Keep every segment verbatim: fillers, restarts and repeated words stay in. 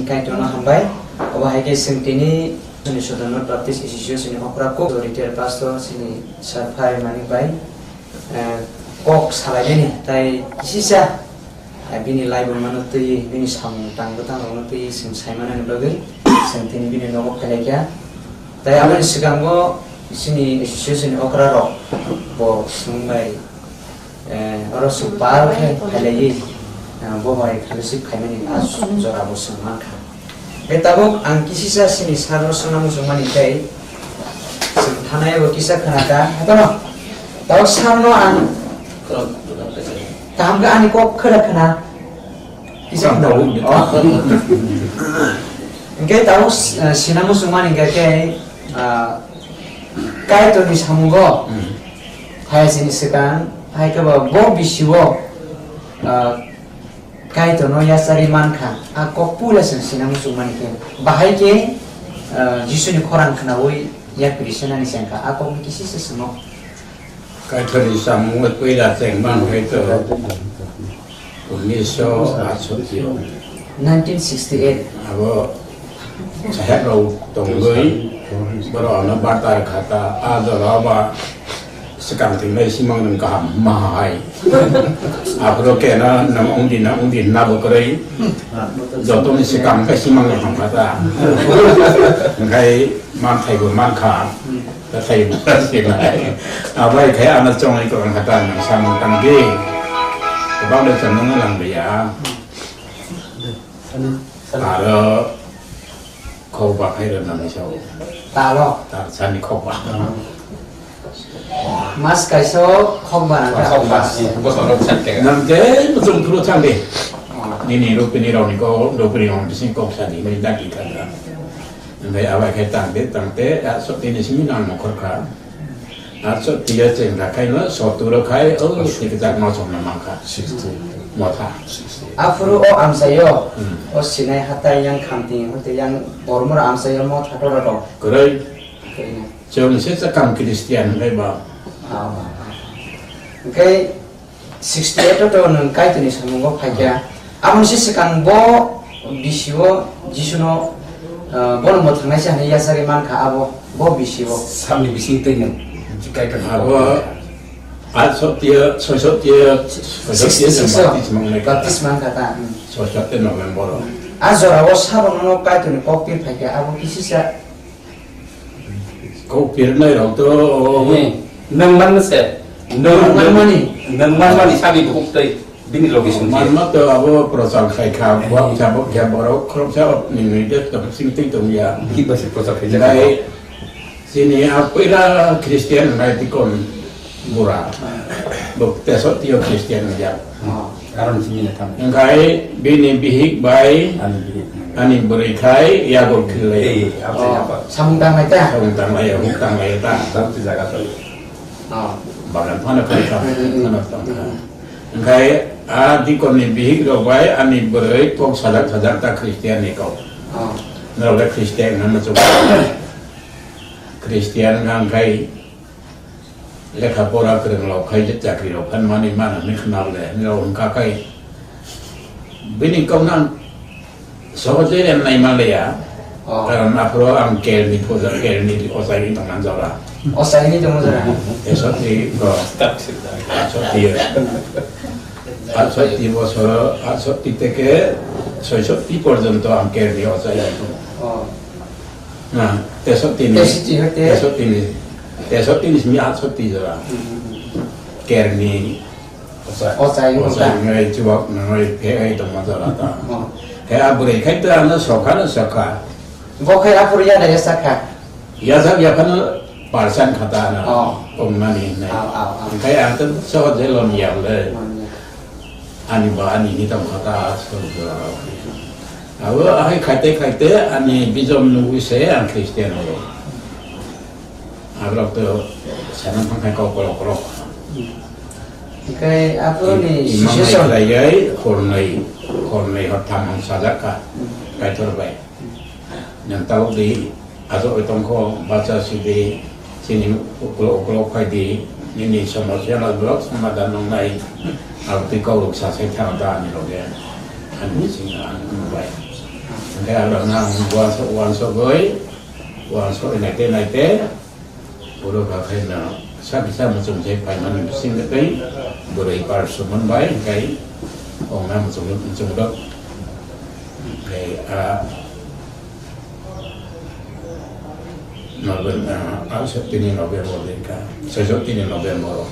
Kaitorno hambai. Obo hai khe chwng tini chini Sodorno Baptist Association ni okra kok retired pastor chini Sir Phai Manik bai, eh, kok salainani tai kisisa, eh, bini laibumano twi bini samung tang bwtang rokno twi chwng saimanani bagwi chwng tini bini nogo phailaikha. Tai aboni swkango chini association ni okra rok bo chwng bai Eh, oro swk pal khe phailaiwi, eh, bo bai fellowship khaimani a jora bo chwng mankha. Tei tabuk ang kisisa chini sir no swngna muchungmani tei chwng thanai bo kisa khna kha, hatono? Tabuk sir no ang kaham khe ani kok khera khna. Kisa khna. Oh. Hwnkhe tabuk, eh, sina muchungmani hwnkhe khe, ah, Kaitorni samungo. Hmm. Hai chini swkang, hai khe bo, bo bisio, ah, Kaitorno yachari mankha, a kok puila chwng sina muchungmani khe. Bahai khe, ah, Jisuni khorang khnaui yapri senani chengkha, a kokni kisisa swngo. Kaitorni samung puila cheng man khe to. Unisho atsoti o. Nineteen sixty-eight. Abo saheb rok tongwi, borok ano barta rwkha ta, a jora ba swkang thingnai simang nwng kaham ma hai. Aphuru kena nwng wngdi na wngdi hwnna bo kwrwi. Jotoni swkang khe simang nwng hamkha ta. Hwnkhe manthai bo mankha. Tathai sinai. Abai khai ano chongwi kwbang kha ta nang samung tang di. Kwbang de chwng nang lang ya. Aro khokba khai rw nang sao. Talo. Tar sani khokba. Mas kaisa khokba nang ta. Khokba. Bosor rok chat tega. Nang je muchung phuru thang di. Nini rupini rok ni ko rupini rok bising kok sadi ni dagi kha. Hwnkhe abai khai tangte tangte, a, sotini simi nang nongkhor kha. A, sotio chwng da khai no, sotu rw khai, o, sotio. Twi kwchak no chomna mankha. Sixty. Motha. Sixty. Aphuru o amchaio, hmm, o sinai hatai yang khamti, hote yang bormor amchaio motha tora rok. Kwrwi. Kwrwi. Chwng se chakam Christian hwnkhe ba. Ah, ah, ah. Hwnkhe, sixty-eight o to nwng Kaitorni samungo phaikha. Aboni se swkang bo bisio Jisuno, ah, bono mwthangnaisa hwnwi yachagwi mankha abo, bo bisio. Samni bising twi nwng Kaitorni abo samungo. Atsotio, soisotio, soisotio sixty-six o baptisma wnglaikha. Baptisma wngkha ta, hmm. Soisotio November o. A jorao sabo nono Kaitorni kok pir phaikha, abo kisisa. Kok pirnai rok to. He, nwng manma se. Nwng, nwng manmani. Nwng manmani sabi bukhuk tei bini logi sungsi. Manma to abo prochar khai kha, buak kha, buak kha, borok khoroksa ni nui de to sing tei tong ya. Bini basi prochar khai. Nai, sini a puila Christian nai tikon. Bura. Bo teso tio Christian ya. Oh, karon sini na tam. Engkai bini bihik bai ani bihik. Ani bwrwi khai yago khilai. Eh, apa, oh, apa? Samung tanglai ta? Samung tanglai, huk tanglai ta. Tam ti jaga to. Oh. Bagan phano khai ta. Hmm, hmm, hmm. Phano tong ta. Hmm. Engkai a dikon ni bihik rok bai ani bwrwi kok sajak sajak ta Christian ni kok. Oh. Norok le Christian na ma chuk. Christian nang khai Lekha pora kwrwng rok khai je chakri rok phan mani mana hwnwi khna le, hwnwi rok wngkha khai. Bini kok nang sohojei remnai manliya. Oh. Karon aphuru ang kel ni puja, kel ni ochai wng tongna jora. Ochai wng tongna jora. Esoti ko. Esoti. Atsoti bosor, atsoti teke soisoti porjonto ang kel ni ochai wng tongo. Oh. Na, teso tini. Teso tini, te- teso tini. Teso tini simi aso tini jora. Hmm, hmm, hmm. Kerni. Osa. Osa, osa, osa. Ngai chuwak, ngai phe, ai tongma jora ta. Oh. He a bwrwi khai ta ano sokha no sokha. Bo khai aphuru ya da ya sakha. Ya sak ya phano parsan khata ano. Oh. Tongnani nai. Aw, aw, aw. Khai ang to sohod je lon ya le. Lon ya. Ani ba ani ni tong kha ta, aswk jora rok. Abo ahai khaite khaite ani bijom nugwi se ang Christian oro. Aborok to sana thang khai kok kolok kolok. Hwnkhe aphuru ni imang situation hai khlaiwi hornwi, hornwi hortham ang sajak kha, hmm, Kaitor bai. Nang tabuk di aswk oi tongkho, bacha sidi, chini uklok uklok phai di, nini somosya no borok somadhan nongnai, abo twi kok rok sa sai thang ta ani loge, ani bising ani bai. Hwnkhe ang rokno ang uansuk, uansugwi, uansugwi naite naite, oro kha khe no sak kisa muchung se phaimani bising tei bwrwi par sumon bai hwnkhe ongna muchung, muchung rok. Hwnkhe a November, ah, ah, tini November ni ka, sejak tini November.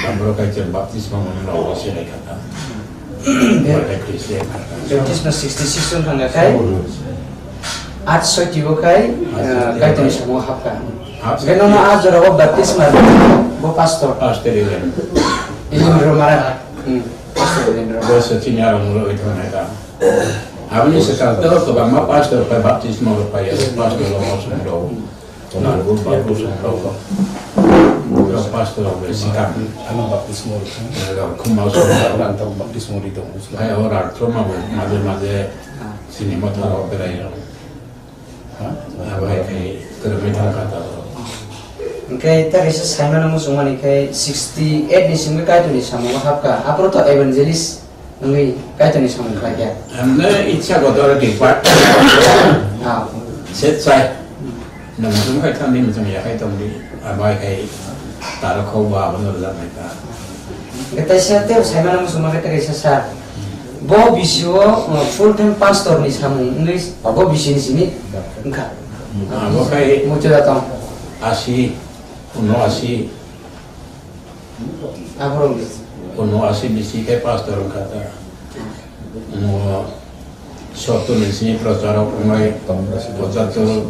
Amro kai chen baptisma mano na o se kata. Wala Christian kata. Baptisma sixty six wng thangkha khai, at soi tibo khai, ah, Kaitorni samung hapkha. Beno no a jora o baptisma bo pastor. Pastor Ilian. Ilian Romara. Hmm. Pastor Ilian Romara. Bo se chini arong ro ithon eta. Aboni swkang to kwbangma pastor pai baptisma rok pai, pastor rok mosong rok, Narwg Babu song rok, rok pastor rok bai swkang. Ano baptisma rok. Rok khuma song rok. Ano baptisma rok. Hai o rok thoma bo maje maje sini motha rok berai rok. Ha? Abo hai khai kwrwngwi thangkha ta rok. Hwnkhe ta kaisa saimano muchungmani khai sixty eight ni simi Kaitorni samungo hapkha. Aphuru to evangelist wngwi Kaitorni samung khlaikha. Ang no itsa kotor di pa. Ah. Set sai. Nang muchung khai thang di, muchung ya khai tong di. Abai khai taro khau ba abono rwjak nai ta. Hwnkhe teisa tei saimano muchungma khe teisa sir. Bo bisio, uh, full time pastor ni samung wngwi bo bisini simi wngkha. Abo khai muchura tong. Asi, uno asi. Aphuru. Uno asi bisi khe pastor wngkha ta. Uno sottur ni simi procharok wngnai, pochattur,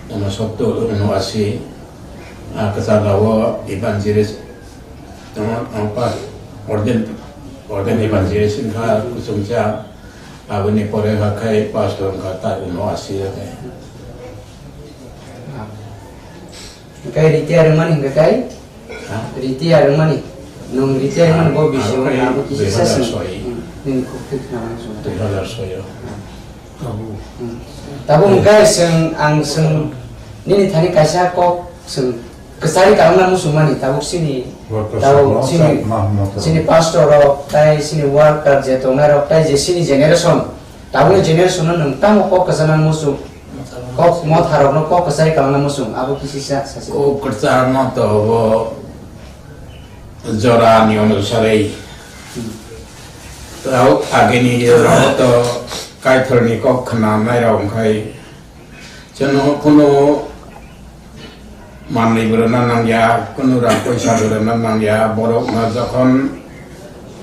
uno sottur, uno asi. Ah, kwcharo evangelist, tamo, tamo pa, ordain, ordain evangelist wngkha, kuchungcha, aboni pore kha khai pastor wngkha, ta uno asi khe. Hwnkhe retire wngmani hwnkhe kai? Ha? Retire wngmani. Nwng retire wngmani bo bisio abo kisa sasing. Hmm. Nini kok thik khna mano song. Dui hazar soi o. Hmm. Tabuk hwnkhe chwng, ang chwng nini thani kaisa kok chwng kwchari kalangna muchungmani tabuk chini, tabuk chini, chini pastor rok tai chini worker je tongnai rok tai je chini generation. Tabukni generation no nwng tamo kok kwchana muchung, kok motha rokno kok kwchai kalangna muchung, abo kisi sa, sasi. Kok kwchana to bo jora ni onusari. Hmm. Tao agini jora to Kaitorni kok khna nai rok khai. Chwngno kunu manwi bo rwna nangya, kunu rang poisa bo rwna nangya, borokno jokhon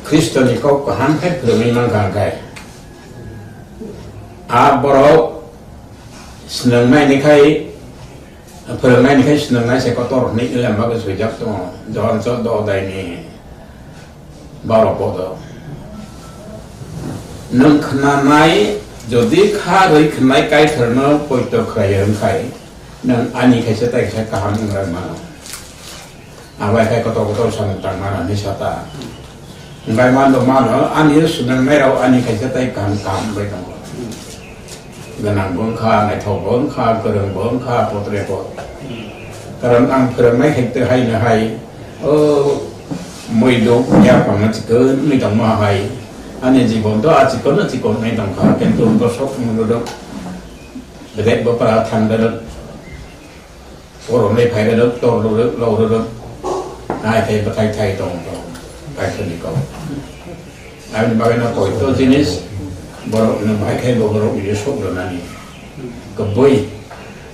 Khristoni kok kaham khe phwrwngwi mankha hwnkhe, a borok swnwngnaini khai, phwrwngnaini khai swnwngnai se kotor hwnwi Elembagwi swijak tongo, Johon choddo odaini. Baro podo. Nwng khnanai, jodi kha rwi khnai Kaitorno poito khlai wngkhai, nwng ani khaisa tai khaisa kaham wngrai mano. Abai khai kotor kotor samung tang mano hinwi sata. Wngbai mano mano, ani swnamnai rok ani khaisa tai kaham kaham wngbai tongo. Gwnang bo wngkha, naithok bo wngkha, kwrwng bo wngkha, potre pot. Karon ang phwrwngnai hai tei haino hai, o, mui duk yapang no chikon wngwi tongma hai. Ani jibon to a chikon no chikon wngwi tongkha, kintu bosok mung rwdwk, bedek bwpra thang rwdwk. Borokni phairwrwk, torlwrwk, lokrwrwk, hai khe bwthai thai tong tong, Kaitorni kok. Aboni bagwi no poito jinis, borokno bahai khe bo borok video sok rwnani. Kwbui.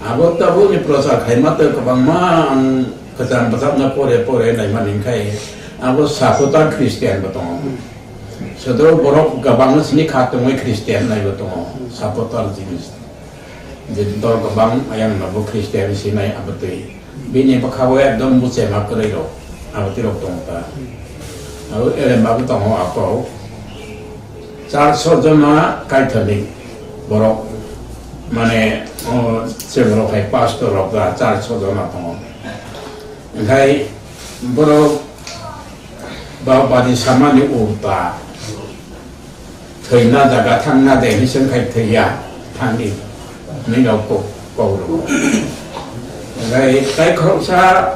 Abo tabukni prochar khaima tei kwbangma ang kwcham bwchapno pore pore naimani khai abo supporter Christian bo tongo. Sodro borok kwbangma sini kha tongwi Christian naibo tongo, supporter jinis. Je dol kwbang ayang no bo Christian sinai abotwi. Bini bwkha o ekdom buchema kwrwi rok abotwi rok tongo ta. Abo Elembagwi tongo ako. Char sojona Catholic borok mane o se borok hai pastor rok ta char sojona tongo. Hwnkhe borok ba badi samani ulta. Thwina jaga thangna de, hwnwi se wngkhai thwiya, thangdi, hwnwi rok kok, kok rw. Omohai tai khoroksa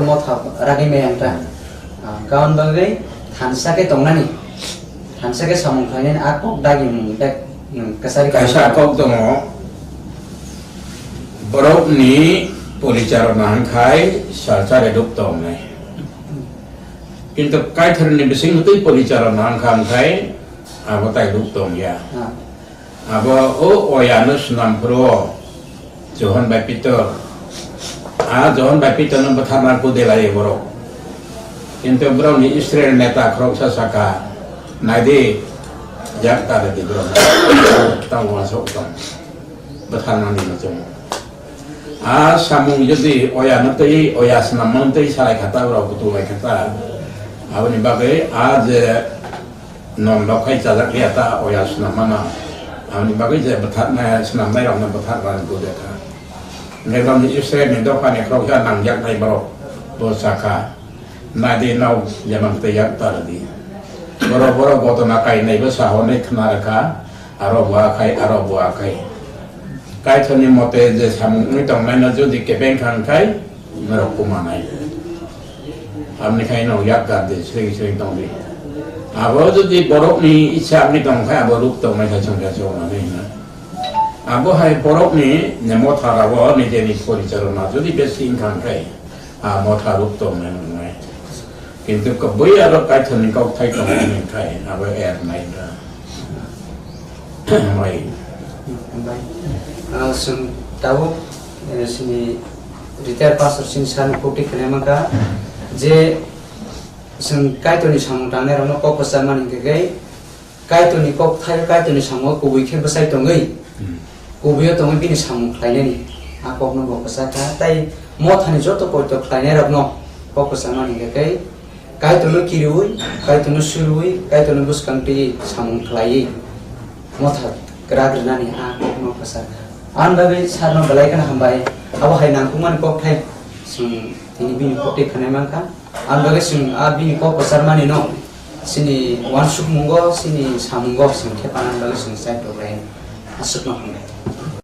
khe motha ragwi maya wng ta. Ah, karon bagwi thansa khe tongnani, thansa khe samung khlainani a kok dagi mung dak, nwng kwchari kaisa kok tongo. Borokni poricharona hwnkhai salsa reduk tongnai. Kintu Kaithorni bisingtwi poricharona wngkha hwnkhai abo tai duk tongya. Ah. Abo o oyano swnam phuru o Johon bai Pitor. A Johon bai Pitorno bwtharna kude lai borok. Kintu borokni Israel neta khoroksa saka, "Naidi, jak ta rwdi borok." Tamo uansuk tong. Bwtharnani no chwng. A samung jodi oyano twi, oya swnamno twi salai kha ta, borok kutung lai kha ta. Aboni bagwi a je Non rok khai chajak ya ta oya swnam mana. Amni bagwi je bwthaknai, swnamnai rokno bwthak rani budekha. Hwnkhe bini Israel ni dopha ni khoroksa nangjak nai borok bo sakha. Nadi nau yamang tei yak tardi. Borok borok gotona kainai bo sahonai khna rakha. Aro bo akhai, aro bo akhai. Kaithoni mote je samung wngwi tongnaino jodi kebeng kha wngkhai, norok kumanai. Amni khai no yak gardi, sring sring tongdi. Abo jodi borokni icha wngwi tongkhai, abo ruk tongnai khai chongya chongnani hino. Abo hai borokni nemo thara bo nijeni porichalona jodi besi wngkha wngkhai, a motha ruk tongnai wngnai. Kintu kwbui aro Kaithorni kokthai tongmani khai abo ernai da. Hambai. Hambai. Ah, chwng tabuk, eh, chini retired pastor chini sani koti khlai mankha je chwng Kaitorni samung tangnai rokno kok kwchar mani hwnkhe Kaitorni kok thaio, Kaitorni samungo kubui khe bwsai tongwi, Hmm. kubuio tongwi bini samung khlainani a kokno bo kwchar kha. Tai mothani joto poito khlainairokno kok kwchar mani hwnkhe Kaitorno kiriui, Kaitorno surui, Kaitorno bwskang twiwi samung khlaiwi motha kwrak rwnani a kokno kwchar kha. Ani bagwi sarno belai kheno hambai, abo hai nangkukmani kokthai chwng tini bini koktwi khanai mankha. Ang bagwi chwng a bini kok kwcharmani no chini uansukmungo, chini samungo chwng thepanani bagwi chwng chai tonglai. Aswkno hambai.